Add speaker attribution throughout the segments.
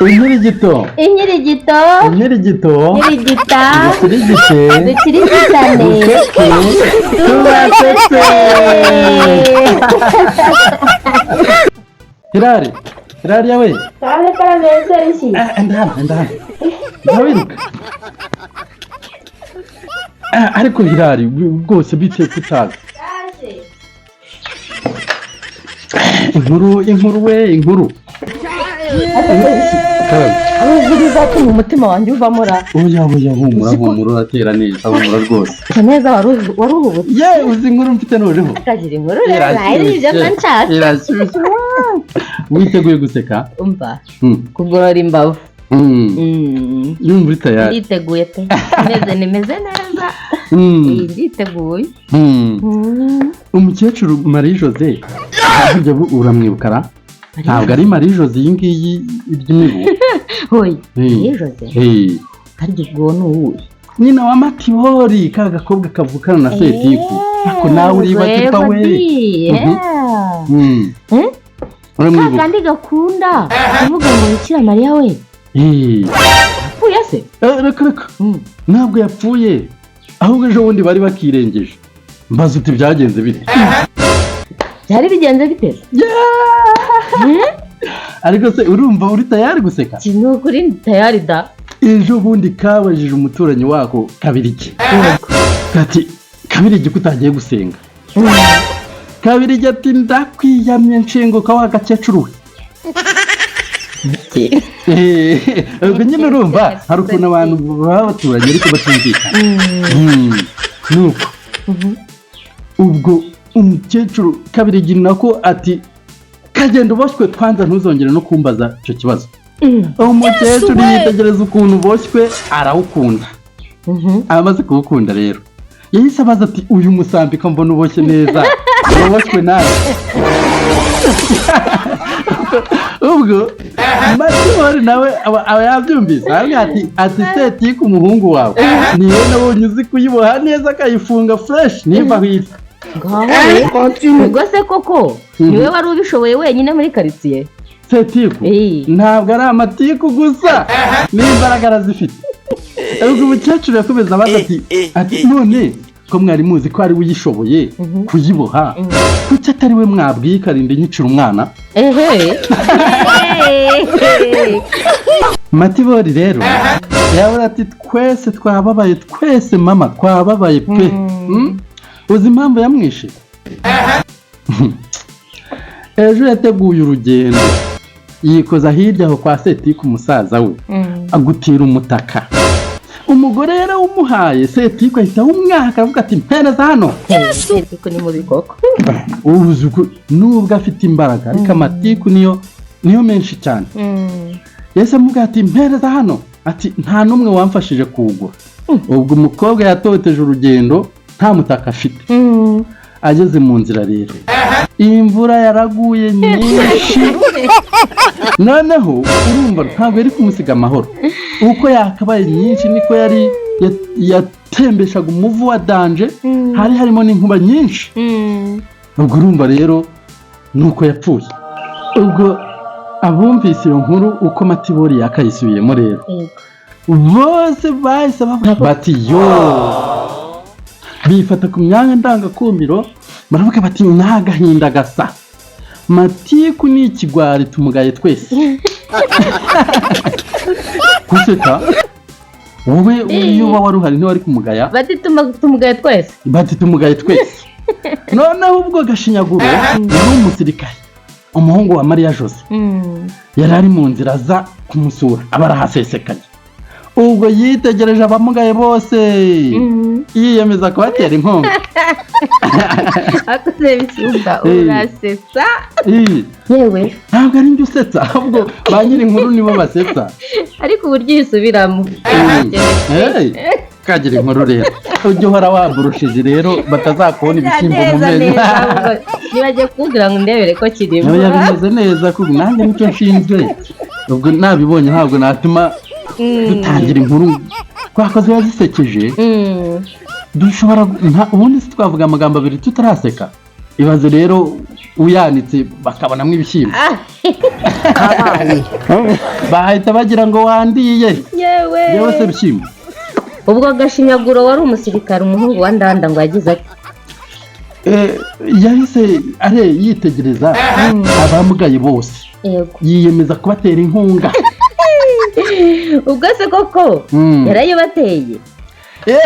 Speaker 1: Inkirigito.
Speaker 2: Inkirigito.
Speaker 1: Inkirigito.
Speaker 2: Inkirigita.
Speaker 1: Dukirigite.
Speaker 2: Dukirigitane.
Speaker 1: Duseke. Tubasetse. Hirari. Hirari yawe.
Speaker 2: Karame karame serisi.
Speaker 1: Ndahano ndahano. Ndawiruka. Ariko Hirari rwose bite kutazi. Inkuru inkuru we inkuru.
Speaker 3: Ubwiriza ko mu mutima wanjye uvamo ra.
Speaker 1: Oya oya humura humura uratera neza humura rwose.
Speaker 3: Neza waruhubutse.
Speaker 1: Ye uzi inkuru mfite noneho.
Speaker 3: Akagira inkuru rero ari ibyo mba nshaka.
Speaker 1: Irashyushye. Witeguye guseka?
Speaker 3: Umva. Kugorora imbavu.
Speaker 1: Yumva uri tayari.
Speaker 3: Nditeguye pe. Nimeze neza. Nditeguye.
Speaker 1: Umukecuru Marie Jose harya uramwibuka ra? Ntabwo ari Marie Jose iyi ngiyi iry'imibu.
Speaker 3: Hoyi, Marie Jose? Harya ubwo ni uwuhe?
Speaker 1: Nyina wa Matibori, ka gakobwa kavukana na Setiku. Ako nawe uribagirwa we.
Speaker 3: Uramwibuka? Kandi gakunda kuvuga ngo Bikira Mariya we. Yapfuye se?
Speaker 1: Reka reka. Ntabwo yapfuye. Ahubwo ejo bundi bari bakirengeje. Mbaza uti byagenze bite?
Speaker 3: Byari bigenze bite?
Speaker 1: Ariko se urumva uri tayari guseka?
Speaker 3: Ni ukuri ndi tayari da.
Speaker 1: Ejo bundi kabajije umuturanyi wako Kabirigi. Ati Kabirigi ko utagiye gusenga? Kabirigi ati ndakwiyamye nshinguka wa gakecuru we. Ubwo nyine urumva hari ukuntu abantu baba baturanye ariko batumvikana. Nuko ubwo umukecuru Kabirigi nako ati kagenda uboshywe kwanza ntuzongere no kumbaza icyo kibazo. Umukecuru yitegereza ukuntu uboshywe arawukunda. Amaze kuwukunda rero yahise abaza ati uyu musambi ko mbona uboshye neza uboshywe nawe. Ubwo Matibori nawe aba yabyumvise aravuga ati Setiku umuhungu wawe niwe nabonye uzi kuyiboha neza akayifunga fresh nimba aho iri.
Speaker 3: Ubwo se koko niwe wari ubishoboye wenyine muri karitsiye?
Speaker 1: Setiku ntabwo ari amatiku gusa n'imbaraga arazifite. Ubwo umukecuru yakomeza abaza ati none ko mwari muzi ko ari we uyishoboye kuyiboha kuki atari we mwabwiye ikarinda inyicira umwana? Matibori rero yabura ati twese twababaye twese mama twababaye pe. Uzi impamvu yamwishe? Ejo yateguye urugendo yikoza hirya aho kwa Setiku umusaza we agutira umutaka. Umugore yarawumuhaye Setiku ahita awumwaka avuga ati mpereza hano.
Speaker 3: Setiku ni mubi koko.
Speaker 1: Nubwo afite imbaraga ariko amatiku niyo menshi cyane. Yahise amubwira ati mpereza hano, ati nta n'umwe wamfashije kuwugura. Ubwo umukobwa yatoteje urugendo nta mutaka afite. Ageze mu nzira rero imvura yaraguye nyinshi. Noneho urumva ntabwo yari kumusiga amahoro. Uko yakabaye nyinshi niko yari yatembeshaga umuvu wa danje, hari harimo n'inkuba nyinshi. Ubwo urumva rero nuko yapfuye. Ubwo abumvise iyo nkuru uko Matibori yakayisubiyemo rero bose bahise bati yo, bifata ku myanya ndangakumiro baravuga bati nta gahinda gasa, Matiku ni ikigwari tumugaye twese. Guseka wowe iyo uba wari uhari ntiwari kumugaya.
Speaker 3: Bati tumugaye twese.
Speaker 1: Bati tumugaye twese. Noneho ubwo Gashinyaguro yari umusirikare umuhungu wa Maria Jose yari ari mu nzira aza kumusura aba arahasesekaye. Ubwo yitegereje abamugaye bose yiyemeza kubatera inkunga.
Speaker 3: Akoze bisumba urasetsa. Yewe
Speaker 1: ntabwo ari njye usetsa ahubwo ba nyiri inkuru nibo basetsa.
Speaker 3: Ariko uburyo yisubiramo.
Speaker 1: Kagira inkuru rero ujye uhora waburushije rero batazakubona ibishyimbo mu menyo.
Speaker 3: Nibagiye kumbwira ngo ndebere ko kirimo.
Speaker 1: Bimeze neza kuko nanjye nicyo nshinzwe. Ubwo nabibonye ntabwo natuma dutangira inkuru twakoze yazisekeje. Dushobora ubundi si twavuga amagambo abiri tutaraseka. Ibaze rero Uyanitse bakabonamo ibishyimbo.
Speaker 3: Kabaye.
Speaker 1: Bahita bagira ngo wandiye.
Speaker 3: Yewe.
Speaker 1: Yewe se bishyimbo.
Speaker 3: Ubwo agashinyaguro wari umusirikare, umuhungu wa Ndanda, ngo yagize ati?
Speaker 1: Yahise are yitegereza abamugaye bose, yiyemeza kubatera inkunga.
Speaker 3: Ubwo se koko yarayibateye,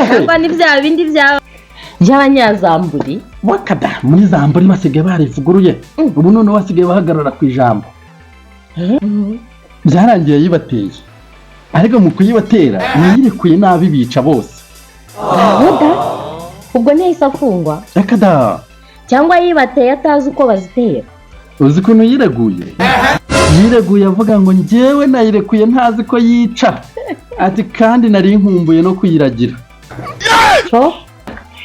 Speaker 3: cyangwa ni bya bindi by'abanyazamburi?
Speaker 1: Wakada muri zamburi basigaye barivuguruye. Ubu noneho basigaye bahagarara ku ijambo. Byarangiye yibateye, ariko mu kuyibatera yayirekuye nabi, bica bose.
Speaker 3: Buda, ubwo ntiyahise afungwa?
Speaker 1: Reka da.
Speaker 3: Cyangwa yibateye atazi uko bazitera?
Speaker 1: Uzi ukuntu yireguye? Yireguye avuga ngo: "Njyewe nayirekuye ntazi ko yica," ati: "Kandi nari nkumbuye no kuyiragira."
Speaker 3: Co.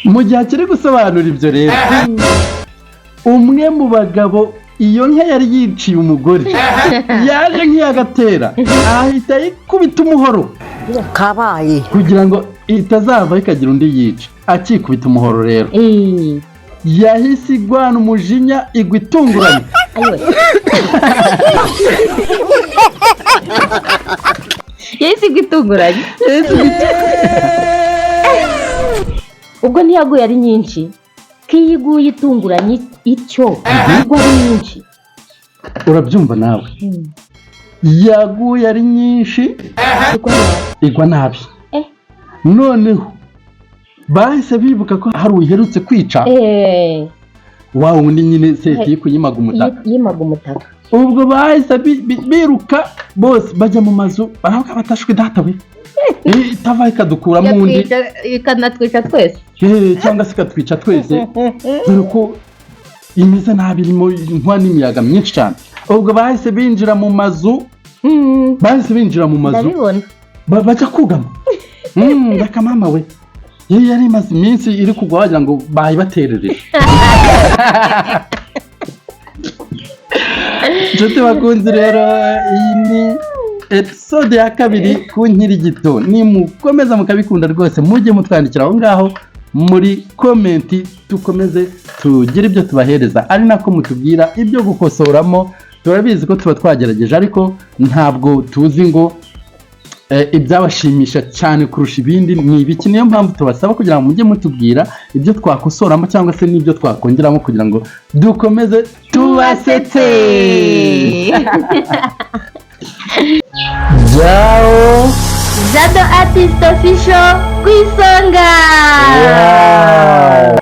Speaker 1: Mu gihe akiri gusobanura ibyo rero, umwe mu bagabo iyo nka yari yiciye umugore yaje nk'iyagatera, ahita ayikubita umuhoro.
Speaker 4: Kabaye.
Speaker 1: Kugira ngo itazava ikagira undi yica. Akikubita umuhoro rero, yahise igwana umujinya, igwa itunguranye.
Speaker 3: Ayiwe, yahise igwa itunguranye. Ubwo ntiyaguye ari nyinshi? Ko iyo iguye itunguranye ityo igwa ari nyinshi.
Speaker 1: Urabyumva nawe, yaguye ari nyinshi.
Speaker 3: Igwa nabi.
Speaker 1: Igwa nabi. Noneho bahise bibuka ko hari uherutse kwica wa wundi nyine seti kuyimaga umutaka.
Speaker 3: Yimaga umutaka.
Speaker 1: Ubwo bahise biruka bose bajya mu mazu, baravuga batashwe data we. Itava ikadukuramo undi.
Speaker 3: Ikanatwica twese.
Speaker 1: Cyangwa se ikatwica twese, dore ko imeze nabi, irimo inkuba n'imiyaga myinshi cyane. Ubwo bahise binjira mu mazu. Bahise binjira mu mazu.
Speaker 3: Ndabibona.
Speaker 1: Bajya kugama. Reka mama we, yari yari imaze iminsi iri kugwa wagira ngo bayibaterereje. Inshuti bakunzi rero, iyi ni episode ya kabiri ku nkirigito. Nimukomeza mukabikunda rwose, mujye mutwandikira aho ngaho muri comment, dukomeze tugire ibyo tubahereza, ari nako mutubwira ibyo gukosoramo. Turabizi ko tuba twagerageje, ariko ntabwo tuzi ngo ibyabashimisha cyane kurusha ibindi ni ibiki. Niyo mpamvu tubasaba kugira ngo mujye mutubwira ibyo twakosoramo cyangwa se n'ibyo twakongeramo kugira ngo dukomeze tubasetse. Jao.
Speaker 2: Jado Artist Official ku isonga.
Speaker 1: Wow.